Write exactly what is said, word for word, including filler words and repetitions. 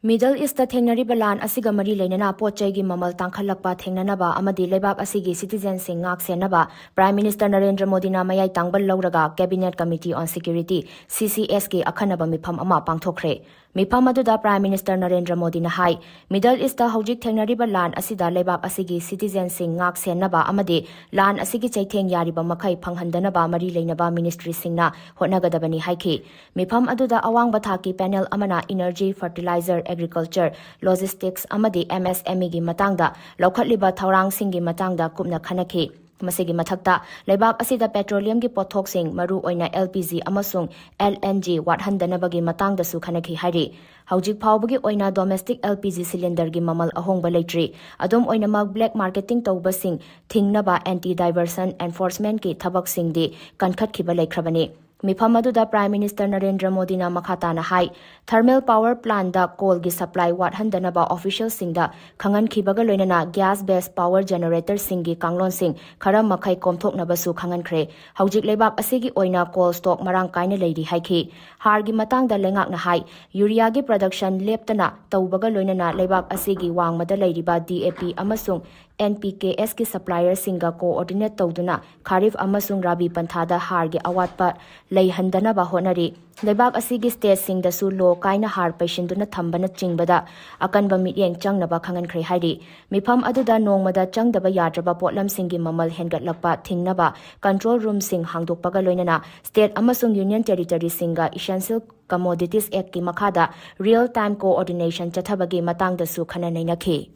Middle East ꯊꯦꯡꯅꯔꯤꯕ ꯂꯥꯟ ꯑꯁꯤꯒ ꯃꯔꯤ ꯂꯩꯅꯅ ꯄꯣꯠ ꯆꯩꯒꯤ ꯃꯃꯜ ꯇꯥꯡꯈꯠꯂꯛꯄ ꯊꯦꯡꯅꯅꯕ ꯑꯃꯗꯤ ꯂꯩꯕꯥꯛ ꯑꯁꯤꯒꯤ citizenꯁꯤꯡ ꯉꯥꯛ ꯁꯦꯟꯅꯕ Prime Minister ꯅꯔꯦꯟꯗ꯭ꯔ ꯃꯣꯗꯤꯅ ꯃꯌꯥꯏ ꯇꯥꯡꯕ ꯂꯧꯔꯒ Cabinet Committee on Security, CCSꯀꯤ ꯑꯈꯟꯅꯕ ꯃꯤꯐꯝ ꯑꯃ ꯄꯥꯡꯊꯣꯛꯈ꯭ꯔꯦ꯫ ꯃꯤꯐꯝ ꯑꯗꯨꯗ Prime Minister ꯅꯔꯦꯟꯗ꯭ꯔ ꯃꯣꯗꯤꯅ ꯍꯥꯏ, Middle East ꯍꯧꯖꯤꯛ ꯊꯦꯡꯅꯔꯤꯕ ꯂꯥꯟ ꯑꯁꯤꯗ ꯂꯩꯕꯥꯛ ꯑꯁꯤꯒꯤ citizenꯁꯤꯡ ꯉꯥꯛ ꯁꯦꯟꯅꯕ ꯑꯃꯗꯤ ꯂꯥꯟ ꯑꯁꯤꯒꯤ ꯆꯩꯊꯦꯡ ꯌꯥꯔꯤꯕ ꯃꯈꯩ ꯐꯪꯍꯟꯗꯅꯕ ꯃꯔꯤ ꯂꯩꯅꯕ ministryꯁꯤꯡꯅ ꯍꯣꯠꯅꯒꯗꯕꯅꯤ ꯍꯥꯏꯈꯤ꯫ ꯃꯤꯐꯝ ꯑꯗꯨꯗ ꯑꯋꯥꯡꯕ ꯊꯥꯛꯀꯤ panel ꯑꯃꯅ energy, fertilizer, agriculture, logistics ꯑꯃꯗꯤ MSMEꯒꯤ ꯃꯇꯥꯡꯗ ꯂꯧꯈꯠꯂꯤꯕ ꯊꯧꯔꯥꯡꯁꯤꯡꯒꯤ ꯃꯇꯥꯡꯗ ꯀꯨꯞꯅ ꯈꯟꯅꯈꯤ꯫ ꯃꯁꯤꯒꯤ ꯃꯊꯛꯇ, ꯂꯩꯕꯥꯛ ꯑꯁꯤꯗ petroleumꯒꯤ ꯄꯣꯠꯊꯣꯛꯁꯤꯡ, ꯃꯔꯨꯑꯣꯏꯅ LPG ꯑꯃꯁꯨꯡ LNG ꯋꯥꯠꯍꯟꯗꯅꯕꯒꯤ ꯃꯇꯥꯡꯗꯁꯨ ꯈꯟꯅꯈꯤ ꯍꯥꯏꯔꯤ꯫ ꯍꯧꯖꯤꯛ ꯐꯥꯎꯕꯒꯤ ꯑꯣꯏꯅ domestic LPG cylinderꯒꯤ ꯃꯃꯜ ꯑꯍꯣꯡꯕ ꯂꯩꯇ꯭ꯔꯤ꯫ ꯑꯗꯨꯝ ꯑꯣꯏꯅꯃꯛ, black marketing ꯇꯧꯕꯁꯤꯡ ꯊꯤꯡꯅꯕ anti diversion enforcementꯀꯤ ꯊꯕꯛꯁꯤꯡꯗꯤ ꯀꯟꯈꯠꯈꯤꯕ ꯂꯩꯈ꯭ꯔꯕꯅꯤ꯫ ꯃꯤꯐꯝ ꯑꯗꯨꯗ Prime Minister ꯅꯔꯦꯟꯗ꯭ꯔ ꯃꯣꯗꯤꯅ ꯃꯈꯥ ꯇꯥꯅ ꯍꯥꯏ, thermal power plantꯗ coalꯒꯤ supply ꯋꯥꯠꯍꯟꯗꯅꯕ officialꯁꯤꯡꯗ ꯈꯪꯍꯟꯈꯤꯕꯒ ꯂꯣꯏꯅꯅ gas based power generatorꯁꯤꯡꯒꯤ ꯀꯥꯡꯂꯣꯟꯁꯤꯡ ꯈꯔ ꯃꯈꯩ ꯀꯣꯝꯊꯣꯛꯅꯕꯁꯨ ꯈꯪꯍꯟꯈ꯭ꯔꯦ꯫ ꯍꯧꯖꯤꯛ ꯂꯩꯕꯥꯛ ꯑꯁꯤꯒꯤ ꯑꯣꯏꯅ coal stock ꯃꯔꯥꯡ ꯀꯥꯏꯅ ꯂꯩꯔꯤ ꯍꯥꯏꯈꯤ꯫ ꯍꯥꯔꯒꯤ ꯃꯇꯥꯡꯗ ꯂꯩꯉꯥꯛꯅ ꯍꯥꯏ, ureaꯒꯤ production ꯂꯦꯞꯇꯅ ꯇꯧꯕꯒ ꯂꯣꯏꯅꯅ ꯂꯩꯕꯥꯛ ꯑꯁꯤꯒꯤ ꯋꯥꯡꯃꯗ ꯂꯩꯔꯤꯕ DAP ꯑꯃꯁꯨꯡ NPKSꯀꯤ supplierꯁꯤꯡꯒ coordinate ꯇꯧꯗꯨꯅ Kharif ꯑꯃꯁꯨꯡ Rabi ꯄꯟꯊꯥꯗ ꯍꯥꯔꯒꯤ ꯑꯋꯥꯠꯄ ꯂꯩꯍꯟꯗꯅꯕ ꯍꯣꯠꯅꯔꯤ꯫ ꯂꯩꯕꯥꯛ ꯑꯁꯤꯒꯤ stateꯁꯤꯡꯗꯁꯨ ꯂꯣ ꯀꯥꯏꯅ ꯍꯥꯔ ꯄꯩꯁꯤꯟꯗꯨꯅ ꯊꯝꯕꯅꯆꯤꯡꯕꯗ ꯑꯀꯟꯕ ꯃꯤꯠꯌꯦꯡ ꯆꯪꯅꯕ ꯈꯪꯍꯟꯈ꯭ꯔꯦ ꯍꯥꯏꯔꯤ꯫ ꯃꯤꯐꯝ ꯑꯗꯨꯗ ꯅꯣꯡꯃꯗ ꯆꯪꯗꯕ ꯌꯥꯗ꯭ꯔꯕ ꯄꯣꯠꯂꯝꯁꯤꯡꯒꯤ ꯃꯃꯜ ꯍꯦꯟꯒꯠꯂꯛꯄ ꯊꯤꯡꯅꯕ control roomꯁꯤꯡ ꯍꯥꯡꯗꯣꯛꯄꯒ ꯂꯣꯏꯅꯅ state ꯑꯃꯁꯨꯡ union territoryꯁꯤꯡꯒ Essential Commodities Actꯀꯤ ꯃꯈꯥꯗ real time coordination ꯆꯠꯊꯕꯒꯤ ꯃꯇꯥꯡꯗꯁꯨ ꯈꯟꯅ ꯅꯩꯅꯈꯤ꯫